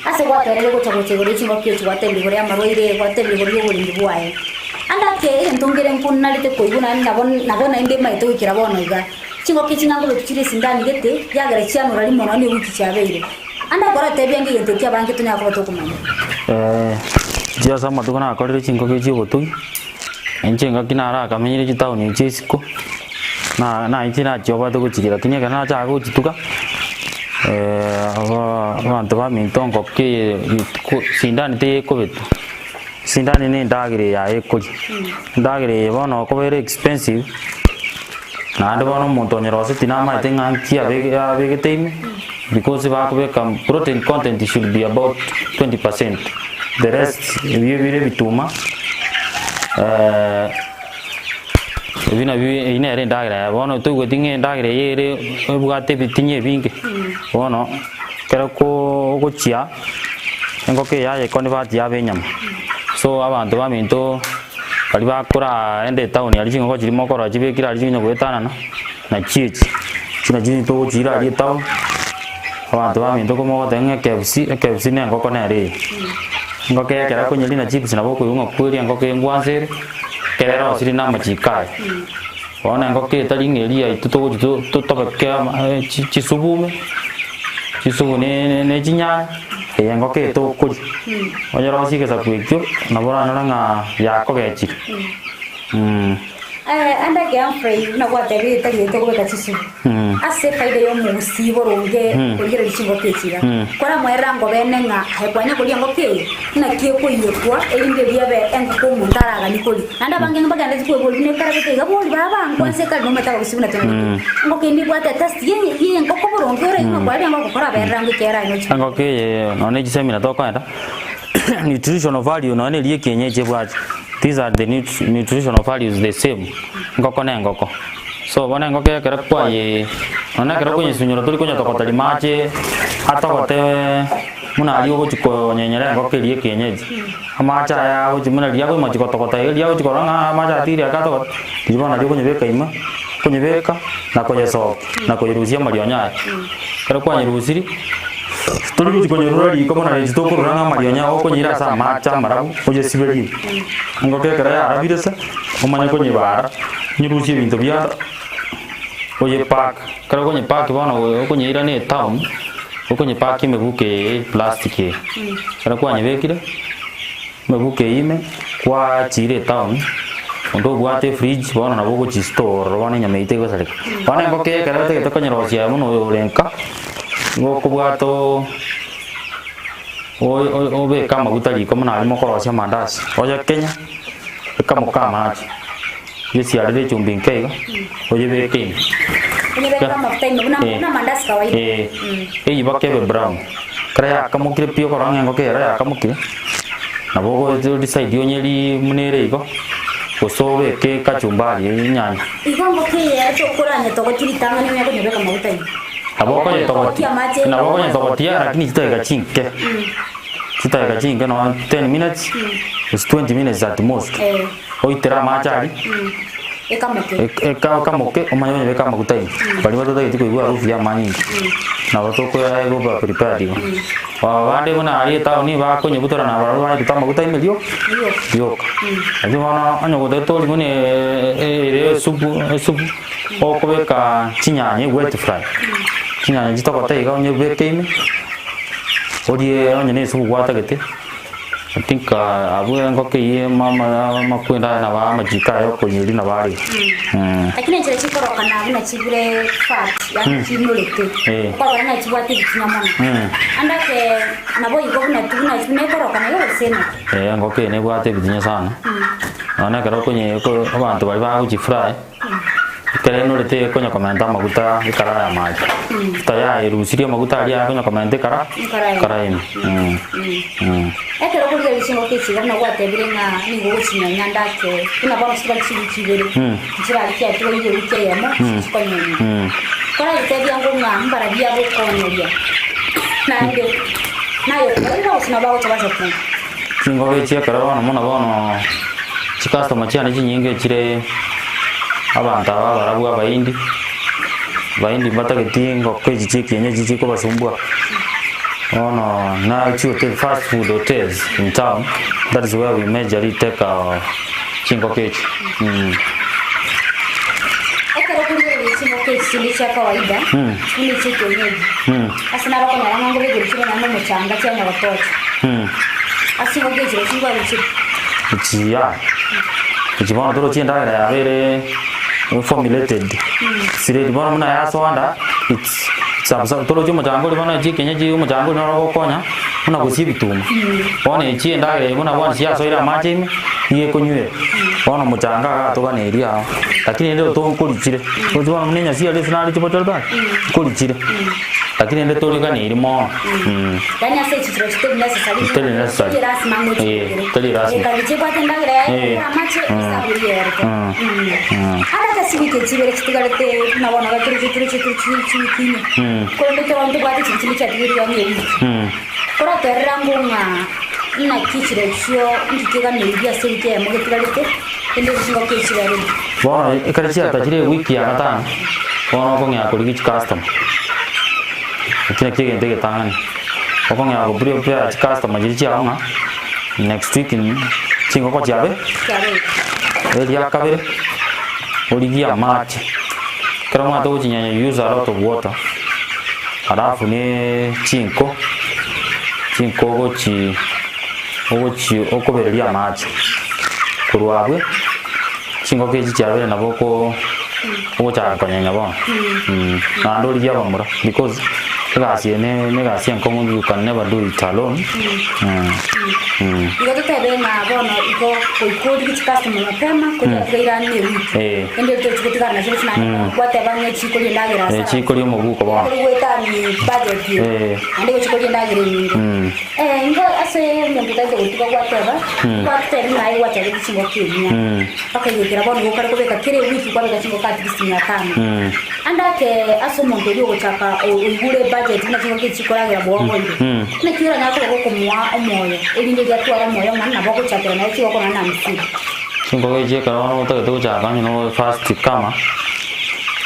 ase gwatwerire gocha gocha igoro ye chingoko echi, gwatebire igoro y'amarwaire, gwatebire igoro y'oborendi bwaye. Ande ake egento nkere nkunarete koigwa naende nabo nabo naende maete goikera bono iga. Chingoko echi ng'a nkobekwa chire esindani gete, yagera chianora rimo nonya ewiki chiabeire. Ande akoratebia ng'a egento eki abange tonyara koba tokomanya. Inche ase amatuko nakorire chingoko echi obotugi, inche engaki narakamenyire chitaoni echi isiko, na nainche nachiobate gochiria lakini ekero nachaka gochituga, aba abanto baminto engoko eye rituko sindani teyekobetwa, sindani na endagera eye yaye ekoria, endagera eye bono okoba ere expensive, naende bono omonto onyeroseti namaete ng'a nki abege abegete ime, because bakobeka protein content should be about 20%, the rest ebio bire ebituma. Ebi nabio eyio nere endagera yaye. Bono toigweti ng'a endagera eye ere ebwate ebitinya ebinge, bono ekero ko ogochia engoko eye yaye econvert yaba enyama. So abanto baminto baria bakoraa ende etown aria chingoko chiria mokorora chibekire aria chikonya goetanana, nachio echi, echi nachio togochiira aria etown, abanto baminto komogoteba ng'a ekfc, ekfc na engoko nere eye. Engoko eye ekero okonyeria na chips nabo okoigwa ng'a kweri engoko eye ngwansa ere. Ekero erosirie namachiko aye, bono engoko etari ng'a eria yaito togochi to- totobeke ama chi chisubu ime, chisubu ne ne chinyanya, eye engoko eye tokoria. Onye rosie egesaku ekio, nabo oranyore ng'a yakogechire mh. Ande eke Humphrey, buna gwatebire etari yaito kobeka chisubu ase efaida y'omogusii boronge korigereria chingoko echi iga. Koramoerera ngobene ng'a aye kwanya koria engoko eye, Naki ekoiyekwa, erinde eria ebe engoko omonto araganie koria. Naende abange mbagendereti kweboria buna ekarabete iga, bori baba nkwa nse ekare nomanyete abagusii buna tonaete. Engoko eye nebwate etest ye- y'engoko boronge ore ng'a kwaria engoko koraberera ang'e ekero aye nochia. Engoko eye nonya ne chisemina tokoenda nutritional value nonya eria ekienyeji ebwate these are the nut- nutritional values the same engoko na engoko. So bono engoko ekero kwaye nonya ekero okonyesunyora tori konyetogota rimache atogote Buna aria ogochia konyenyera engoko eria ekienyeji, amache aya agochia buna riria akoimochia gotogota iga riria agochia korora ng'a amache atiire ake atogota, riria bono nario okonyebeka ime, okonyebeka na koyesokia na koyerusia amarionya aya. Ekero kwanyerusirie, tori gochia konyerura riko buna riria tokorura ng'a amarionya okonyeira ase amache amarabu oyesiberie. Engoko ekero yarabire se, omanye konyebara, onyerusie ebinto bianda, oyepack. Ekero okonyepack bono okonyeira na etown, okonyepack emebuko eye ye plastic eye. Ekero kwanyebekire, emebuko eywo ime, kwachiira etown, onde obwate efridge bono nabo ogochistore ororo bono enyama eywo tegosareka. Bono engoko eye ekero otagete konyerosia aye buna oyo ore nka, nigo okobwata oo oyo obeke amaguta riko buna aria mokorosia amandasi, oyekenya, ekamoke amache, oyesiarere echumbi nke iga, oyebeke ime. Onyebeke amafuta ime buna Eh. buna amandasi kawaida. Eh, eywo mpaka ebe brown. Ekero yakamokire pi okorora ng'a engoko ero yakamokire, nabo ogo decide onyerie buna ere igo, gose obeke kachumbari enyanya. Igo engoko eye ere tokoranya togotia ritang'ani onye konyebeka amaguta ime. Nabo Togotia okonyetogotia, amache. nabo okonyetogotia lakini chidakika chinke, chidakika chinke nonye ten minutes, gose 20 minutes at most, Eh. oitere amache aria. Ekamoke. Ekamoke omanye onyebeke amaguta ime. Baria batatageti koigwa harufu ya amanyinga nabo tokoya goba prepared igo. Abande buna aria etaoni bakonyebutora na barabwo bayetuta amaguta ime rio rioka. Lakini bono onye gotagete orie buna ere esupu esupu okobeka chinyanya wet fry, chinyanya chitogote iga onyebeke ime orie onye na esupu gwatagete. I think abwo engoko eyio amakwenda aya nabo amachiko aya okonyeria nabo are. Lakini enchera chikorokana buna chibire fat yaani chinorete Eh. okorora ng'a chibwate ebitina mono ande ase nabo igo buna buna buna ekorokana igo gose naki. Eh, engoko eye nebwate ebitinya sana, nonya ekero okonye abanto baria bagochifry. Ekero enorete ekonya komenta amaguta ekara ya amache. Tayaerusirie amaguta aria akonya komenta ekara ekara ime. Ekero okorigereria chingoko echi iga buna gwatebire ng'a nigo ogochinyenya ande ake, buna bono chibare chiwiki ibere, nchirari chiatigwa iga ewiki eyemo, chikonyenya. Koragotebia ng'o ng'a mbarabwo agokonyeria naende naye okoira gose nabo bagocha bacha kwoyia. Chingoko echi ekero bono buna bono chicustomer chiane chinyinge chire abanto aba abarabwo abahindi, abahindi mbatageti engoko echi chia ekienyeji chikobasumbua, bono na chihotel fast food hotels in town that is where we majorly take our chingoko echi. Ekero okorigereria chingoko echi chinde chia kawaida, buna echia ekienyeji, ase naro okonyora ng'a ngobekire chire nonya na omochanga chianya gotocha. Ase chingoko echi roche nkwaruchire. Echi ya, echi bono toroche endagera yabeire formulated, siredi bono buna yasoanda it's it's absorb toroche omochanga oria bono echi ekienyeji omochanga oria noro ogokonya buna gosia ebituma. Bono echi endagera eye buna bono chiasoire amache ime, nigo ekonywera. Bono omochanga iga atoganeiri aa, lakini rende otokorichire, roche bono buna enyasi aria ase nare chibochore pare, nkorichire. Lakini rende toriganeiri mono. Yaani ase echi chirochio teri necessary. Teri necessary. Teri lasima ng'a Eh, ochikore. teri lasima. Ekabi chebwate endagera yaye, Eh. ekogora amache, esabuni yerete. Ande ase chiwiki echi ibere chitigarete buna bono iga toroche toroche toroche chiwiki ime. Korende toro ntobwate chinto chinde chiatigaire iga ng'a ewiki. Koraterere ango ng'a naki chirochio nki keganeirie ase ewiki eyemo getigarete, kende chingoko echi chibere. Bono ekero chiatachire ewiki ya gatano, bono okong'ea korigia chicustomer. Eki nakio egento egetang'ani, okong'ea go prepare chicustomer chiria chiao ng'a next week chingoko chiabe eria kabere, origie amache, ekero omanyete gochinyenya you use a lot of water, alafu ne chinko, chinko ogochi ogochi okobereria amache, korwa abwo. Chingoko echi chiabeire nabo oko ogochaka konyenya bono naende origie abamura because egasi eye ne ne egasi enkong'u you can never do it alone. Igo totebe ng'a bono igo goika origie chicustomer mapema kori atigaire ang'e ewiki Eh. ende tochi gotigana nachio gose naende gwateba ng'a chikoria endagera Eh, asara chikoria omobuko bono. Kori goetania budget Eh. naende gochikoria endagera enyinge. Ingo ase omonto otaete gotuga gwateba, gwateba ng'a aye gwachagete chingoko emia, bakaigekera bono igo okare kobeka kera ewiki kwabeka chingoko at least mia tano. Ande ake ase omonto oria ogochaka oigure ebudget buna chingoko echi chikoragera bwogoire, naki oranyare koba gokomoa omoyo erinde riria atware omoyo ng'a nabo ogochakera naye chingoko nonya na hamsini. Chingoko echi ekero bono otagete gochaka onye no first comer,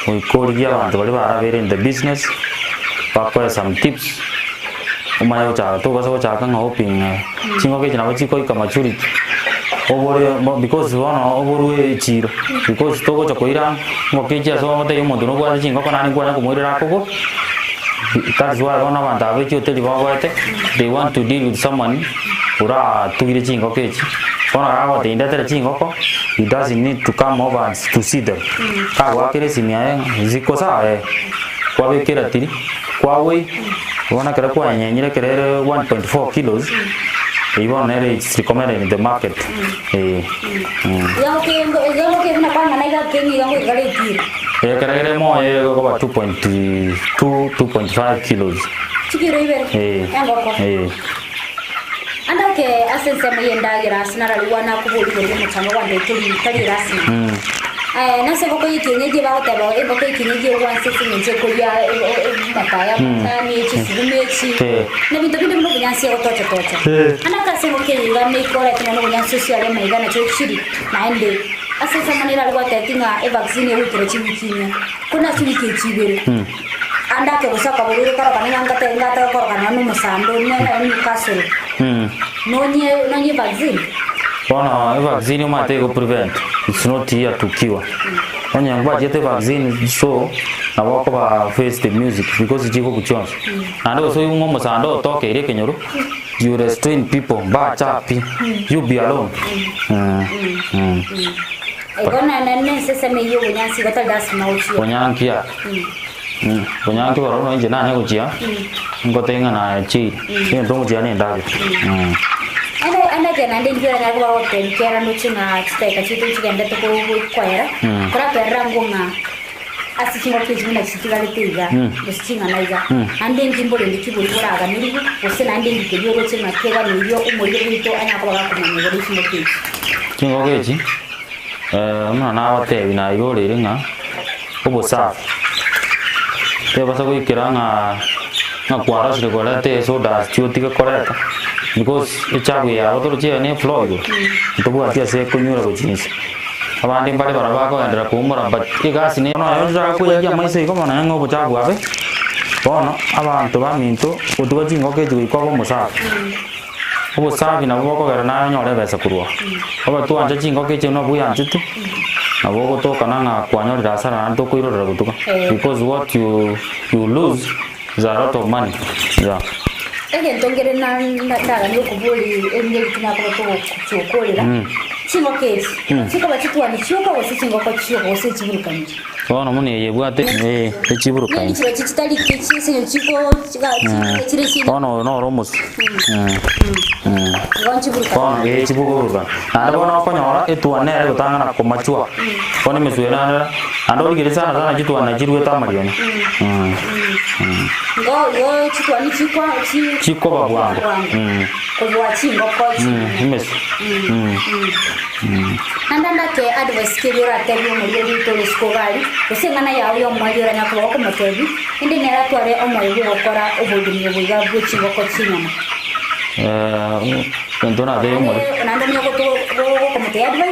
goika origie abanto baria barabere in the business, bakoe some tips. Omanye gochaka tobasa gochaka ng'a hoping ng'a chingoko echi nabo chikoika maturity obore bo because bono oborwe echiro because togocha koira ngoko echi ase ogotebia omonto nobwate chingoko naende nkwanya komoirera akogo that is why bono abanto aba echihoteli bagoete they want to deal with someone oratugire chingoko echi bono kagotebia ndetere chingoko he doesn't need to come over and to see them kagoakera esimi yaye ng'a ziko sawa eh kwabeka eratiri Kwagoi, bono ekero kwanyenyire ekero ere 1.4 kilos, eyio bono nere it's recommended in the market. Eh. Iga ngoke iga ngoke buna kwang'ana iga keng'e iga ngoika retire. Ekero ere moyo egokoba 2.2, 2.5 kilos. Chikiro ibere Eh. engoko. Eh. Andake ase ensemo y'endagera ase nararigwa nakoboria igoro y'omochando gwante tori tari erasima. Eh, nase engoko y'ekienyeji bagoteba engoko y'ekienyeji egwansa ase eng'encho ekoria amataya amatani chisuguma echi Eh. na ebinto binde buna obonyansi egotocha tocha. Eh. Andake ase engoko eye iga neikorete nonya obonyansi osiare amaiga nacho chiri naende ase ensemo nere are gwatebeti ng'a evaccine egoikera chiwiki inye korende ase chiwiki echi ibere ande ake gose akaborwaire korokana ng'a ngate ngataka korokana nonya omosando nonya Newcastle nonye nonye evaccine. Bono evaccine omanyete ego prevent it's not here to cure. Onye ngwachete evaccine so nabo okoba face the music because chikoku chionsi. Naende gose oigwe ng'a omosando otokeire ekenyoro You restrain people mbacha pi you be alone Igo na na nenseseme eyio obonyansi igo tari lasima gochia. Bonyankia bonyanki barobwo nonye inche nanye gochia ngotebi ng'a nacheire egento ngochia na endagera. Ande ande ekero naende intwe nabo bagotebi kera ndoche ng'a chidakika chiaito chigendete koera, koratwerera ngwo ng'a. Ase chingoko echi buna chitigarete iga, gose ching'ana iga, naende inki mborende kibori boraganeriwe, gose naende inki keria oroche ng'a keganeirie omorero bwaito anyare koba gakomanya igoro ye chingoko echi? Chingoko echi, buna nabatebi nairoreire ng'a obosafi, tebasa goikera ng'a ng'a kwarosire koreta esoda chiotige koreta, because echafu eye yabo toroche eye ne efloor igoro, ntobwati ase ekonywera gochia inse. Abande mbare barabwo bakogenderera koumora but egasi ne bono oyo torakoyagia amaiso igo bono ng'a obochafu abe, bono abanto baminto gotuga chingoko echi goika obe omosafi. Obosafi nabwo bokogera naye onyore ebesa korwa oo. Obe twancha chingoko echi buna bweanchete, nabo ogotokana ng'a kwanyorire hasara naende tokoirorera gotuga because what you you lose is a lot of money, yeah. Egento nkere na ndaganie okoboria erinde ritina koba togochiokorera, chingoko echi chikoba chitwani chioka gose chingoko chioka gose echiburukani? Bono buna eye ebwate eh, echiburukani. Neri chirochio chitari ase eng'encho chiko chire chinde. Bono oyo noro omosu. Igo nchiburukani. Bono eh chibuguruka. Naende bono okonyora etwani nere egotang'ana komachwa. Bono emesu ere naende naende origererie sana sana chitwani nachi chiruete amarionya. Igo igo chitwani chikwa chi Chikoba bwango. Kobua chingoko chi. Emesu. Naende ndake advice ki eria oratebie omorweri oito ore isiko iga aria, gose eng'ana yao y'omoerio oranyare koba gokomotebia, inde nere atware omoyo bw'ogokora oboremi obo iga bwe chingoko chi'enyama. Egento natebie omorweri. Naende onye gokomotebia advice.